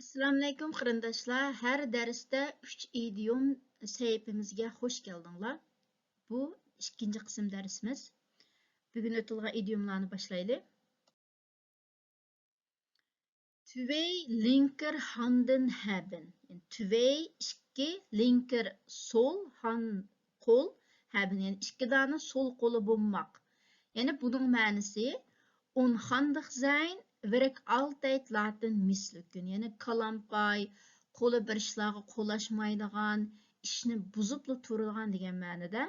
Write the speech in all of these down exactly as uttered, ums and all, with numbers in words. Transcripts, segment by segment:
ئەسسالامۇئەلەيكۇم قېرىنداشلار، ھەر دەرستە ئۈچ ئىدىيوم سەھىپىمىزگە خوش كەلدىڭلار. بۇ ئىككىنچى قىسىم دەرسىمىز. بۈگۈن ئۆتۈلگەن ئىدىيوملارنى باشلايلى. Twee linkerhanden hebben. يەنى twee ئىككى، linker سول، han قول، hebben يەنى ئىككى دانە سول قولى بولماق. يەنى بۇنىڭ مەنىسى onhandig zijn, werk altijd laten mislukken. يەنى كالامپاي، قولى بىر ئىشلارغا قولاشمايدىغان، ئىشنى بۇزۇپلا تۇرىدىغان دېگەن مەنىدە.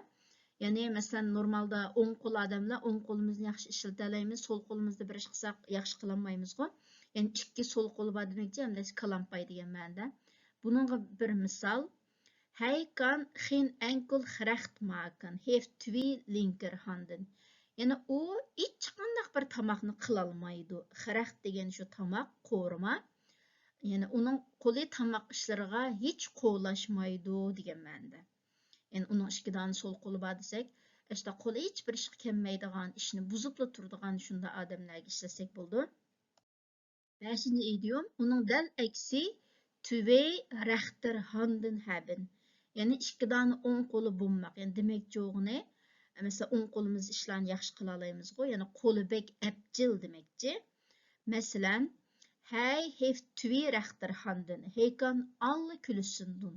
يەنى مەسىلەن، نورمالدا ئوڭ قول ئادەملەر ئوڭ قولىمىزنى ياخشى ئىشلىتەلەيمىز، سول قولىمىزدا بىر ئىش قىلساق ياخشى قىلالمايمىزغۇ. يەنى ئىككى سول قولى بار دېمەكچى، ھەمدە كالامپاي دېگەن مەنىدە. بۇنىڭغا بىر مىسال، Hij kan geen enkel gerecht maken, heeft twee linkerhanden. يەنى ئۇ ھېچقانداق بىر تاماقنى قىلالمايدۇ. Gerecht دېگەن شۇ تاماق، قورۇما. يەنى ئۇنىڭ قولى تاماق ئىشلىرىغا ھېچ قولاشمايدۇ دېگەن مەنىدە. يەنى ئۇنىڭ ئىككى دانە سول قولى بار دېسەك، ئاشۇنداق قولى ھېچ بىر ئىشقا كەلمەيدىغان، ئىشنى بۇزۇپلا تۇرىدىغان شۇنداق ئادەملەرگە ئىشلەتسەك بولىدۇ. بەشىنچى ئىدىيوم، ئۇنىڭ دەل ئەكسى، twee rechterhanden hebben. يەنى ئىككى دانە ئوڭ قولى بولماق. يەنى دېمەكچى بولغىنى، مەسىلەن، ئوڭ قولىمىز ئىشلارنى ياخشى قىلالايمىزغۇ. يەنى قولى بەك ئەپچىل دېمەكچى. مەسىلەن، Hij heeft twee rechterhanden. Hij kan alle klussen doen.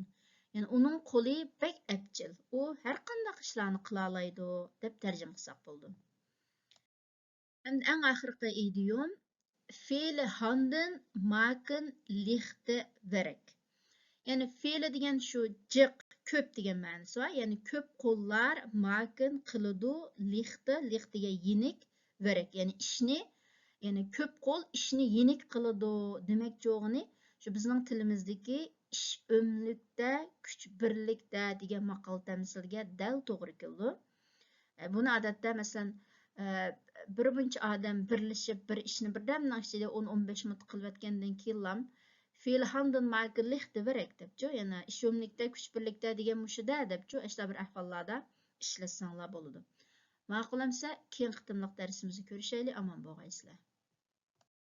يەنى ئۇنىڭ قولى بەك ئەپچىل. ئۇ ھەر قانداق ئىشلارنى قىلالايدۇ، دەپ تەرجىمە قىلساق بولىدۇ. ھەمدە ئەڭ ئاخىرقى ئىدىيوم، Vele handen maken lichte werk. يەنى vele دېگەن شۇ جىق، كۆپ دېگەن مەنىسى بار. يەنى كۆپ قوللار maken قىلىدۇ، lichte، lichte دېگەن يېنىك، werk، يەنى ئىشنى، يەنى كۆپ قول ئىشنى يېنىك قىلىدۇ دېمەكچى بولغىنى، شۇ بىزنىڭ تىلىمىزدىكى ئىش ئۆملۈكتە، كۈچ بىرلىكتە دېگەن ماقال تەمسىلگە دەل توغرا كېلىدۇ. ئە، بۇنى ئادەتتە، مەسىلەن، ئە، بىر بۇنچە ئادەم بىرلىشىپ بىر ئىشنى بىردەمنىڭ ئىچىدە ئون، ئون بەش مىنۇت قىلىۋەتكەندىن كېيىنلام، Vele handen maken lichte werk دەپچۇ، يەنى ئىش ئۆملۈكتە، كۈچ بىرلىكتە دېگەن مۇشۇدە دەپچۇ، ئاشۇنداق بىر ئەھۋاللاردا ئىشلەتسەڭلار بولىدۇ. ماقۇل ئەمسە، كېيىنقى قېتىملىق دەرسىمىزدە كۆرۈشەيلى، ئامان بولغايسىلەر.